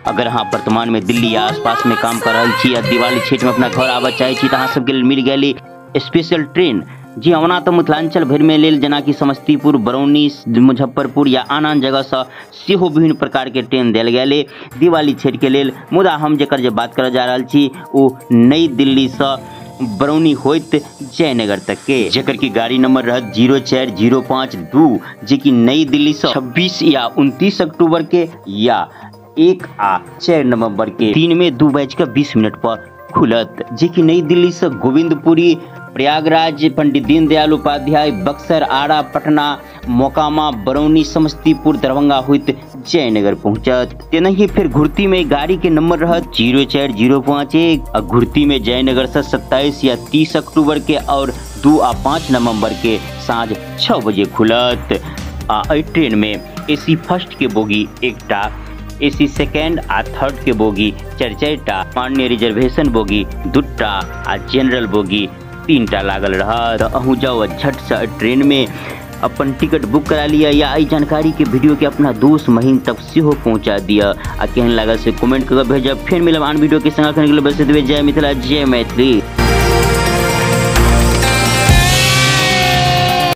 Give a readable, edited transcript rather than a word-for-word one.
अगर अहाँ वर्तमान में दिल्ली या आसपास में काम कर रहल छी आ दिवाली छठ में अपना घर आबऽ चाहै छी तऽ अहाँ सबके लेल मिल गेल स्पेशल ट्रेन। जी ओना तऽ मिथिलांचल भरिमे लेल जेनाकि समस्तीपुर, बरौनी, मुजफ्फरपुर या आन आन जगहसँ सेहो विभिन्न प्रकारके ट्रेन देल गेल दिवाली छठिके लेल, मुदा हम जकर जे बात करऽ जा रहल छी ओ नई दिल्लीसँ बरौनी होइत जयनगर तक के, जेकर की गाड़ी नंबर रहत 04052, जेकि नई दिल्लीसँ 26 या 29 अक्टूबर के या 1 आ 4 नवंबर के दिन में 2:20 पर खुलत, जेकि नई दिल्ली से गोविंदपुरी, प्रयागराज, पंडित दीनदयाल उपाध्याय, बक्सर, आरा, पटना, मोकामा, बरौनी, समस्तीपुर, दरभंगा होइत जयनगर पहुंचत। तेनाही फिर घुर्ती में गाड़ी के नंबर रहत 04051 आ घुर्ती में जयनगर से 27 या 30 अक्टूबर के और 2 आ 5 नवंबर के साँझ 6 बजे खुलत। आ एहि ट्रेन में एसी फर्स्ट के बोगी एकटा, एसी सेकेंड आ थर्ड के बोगी 4-4 टा, मान्य रिजर्वेशन बोगी 2 टा आ जनरल बोगी 3 टा लागल रहत। अहूँ जाउ झट से ट्रेन में अपन टिकट बुक करा लिया या एहि जानकारी के वीडियो के अपना दोस्त महीन तक सेहो पहुंचा दिया आ केहन लागल से कमेंट कर भेजब। फिर मिलब आन वीडियो के संग। अखन के लिए बस एतबे। जय मिथिला, जय मैथिली।